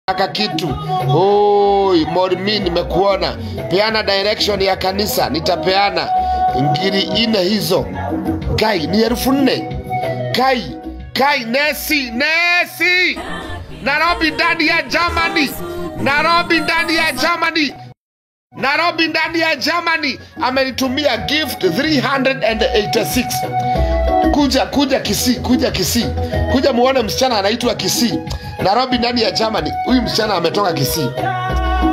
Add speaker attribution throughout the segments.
Speaker 1: Aka kitu. Oi, Mormi nimekuona. Peana direction ya kanisa, nitapeana. Ngiri 4 hizo. Kai ni 4,000. Kai, Kai Nesi, Nesi. Nairobi ndani ya Germany. Nairobi ndani ya Germany. Nairobi ndani ya Germany amenitumia gift 386. Kuja, kuja Kisii, kuja Kisii. Kuja muone msichana anaitwa Kisii. Nairobi ndani ya Germany. Huyu msichana ametoka Kisii.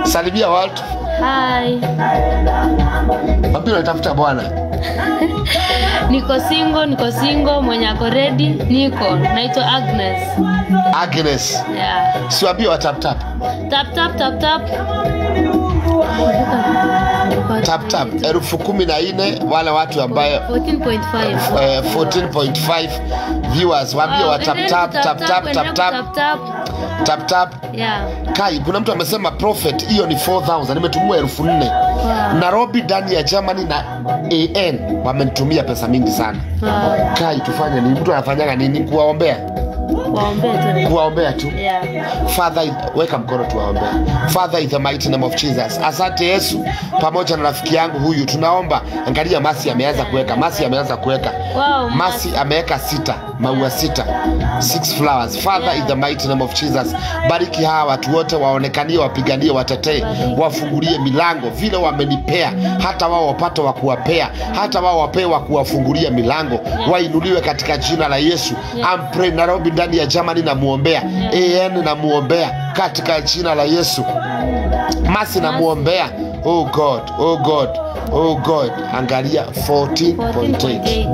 Speaker 1: Salimia watu.
Speaker 2: Hi.
Speaker 1: Wapi unatafuta bwana?
Speaker 2: Niko single, niko single, mwenye ako ready, niko. Naitwa Agnes.
Speaker 1: Agnes.
Speaker 2: Yeah.
Speaker 1: Siwaambie wa tap tap.
Speaker 2: Tap tap tap tap.
Speaker 1: Tap tap 14,000 wale watu ambaye
Speaker 2: 14.5
Speaker 1: 14.5 viewers waambie wa tap tap tap tap tap tap tap tap.
Speaker 2: Yeah.
Speaker 1: Kai, kuna mtu amesema prophet hiyo ni 4,000, nimetumia 4,000.
Speaker 2: Wow.
Speaker 1: Nairobi ndani ya Germany na AN wamenitumia pesa mingi sana.
Speaker 2: Wow.
Speaker 1: Kai, tufanye nini? Mtu anafanyaga nini? Kuwaombea.
Speaker 2: Waombea tu.
Speaker 1: Kuwaombea tu.
Speaker 2: Yeah.
Speaker 1: Father, weka mkono tuwaombea. Father, in the mighty name of Jesus. Asante Yesu, pamoja na rafiki yangu huyu tunaomba. Angalia Masi ameanza kuweka. Masi ameanza kuweka.
Speaker 2: Wow,
Speaker 1: Masi ameweka 6, maua 6. 6 flowers. Father, in the mighty name of Jesus. Bariki hawa watu wote, waonekanie, wapiganie, watetee, wafungulie milango vile wamenipea, hata wao wapate wa kuwapea, hata wao wapewe wa kuwafungulia milango, wainuliwe katika jina la Yesu. I'm praying Nairobi ndani ya Germany na muombea. AN na muombea katika jina la Yesu. Masi na muombea. Oh God, oh God, oh God. Angalia 14.8.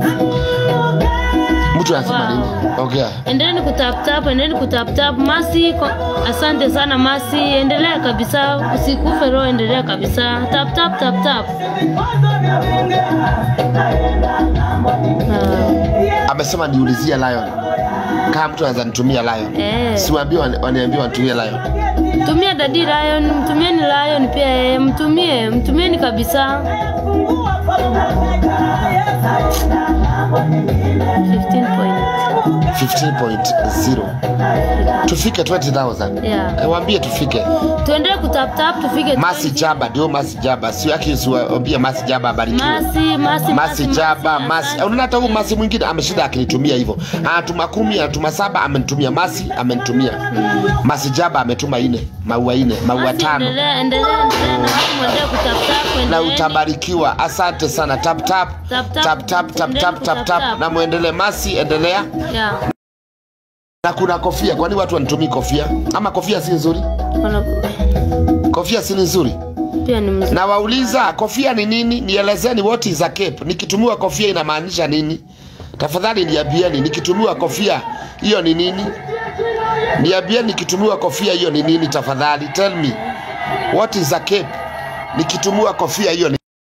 Speaker 1: Mtu anasema nini? Okay.
Speaker 2: Endeleeni kutap tap, endeleeni kutap tap. Masi, asante sana Masi. Endelea kabisa, usikufe roho, endelea kabisa. Tap tap tap tap.
Speaker 1: Amesema niulizie Lion. Kama mtu anaweza nitumia Lion. Siwaambie waniambie wanitumie Lion.
Speaker 2: Tumia Daddy Lion, mtumieni Lion pia, mtumie, mtumieni kabisa.
Speaker 1: 15.0. Tufike 20,000.
Speaker 2: Yeah.
Speaker 1: Waambie tufike.
Speaker 2: Tuendelee kutap tap tufike.
Speaker 1: Masi Jaba, ndio Masi Jaba. Sio yake, siwaambie Masi Jaba abarikiwe.
Speaker 2: Masi, Masi,
Speaker 1: Masi Jaba, Masi. Unaona hata huyu Masi mwingine ameshinda akinitumia hivyo. Anatuma 10, anatuma 7, amenitumia Masi, amenitumia. Masi Jaba ametuma 4, maua 4, maua 5.
Speaker 2: Endelea, endelea, endelea na watu muendelee kutap tap,
Speaker 1: na utabarikiwa. Asante sana. Tap tap
Speaker 2: tap
Speaker 1: tap tap tap tap tap tap. Na muendelee Masi, endelea.
Speaker 2: Yeah.
Speaker 1: Na kuna kofia. Kwani watu wanitumii kofia? Ama kofia si nzuri? Kofia si nzuri?
Speaker 2: Pia ni mzuri.
Speaker 1: Na wauliza kofia ni nini? Nielezeni what is a cape. Nikitumiwa kofia inamaanisha nini? Tafadhali niambieni, nikitumiwa kofia hiyo ni nini? Niambieni nikitumiwa kofia hiyo ni nini tafadhali? Tell me. What is a cape? Nikitumiwa kofia hiyo ni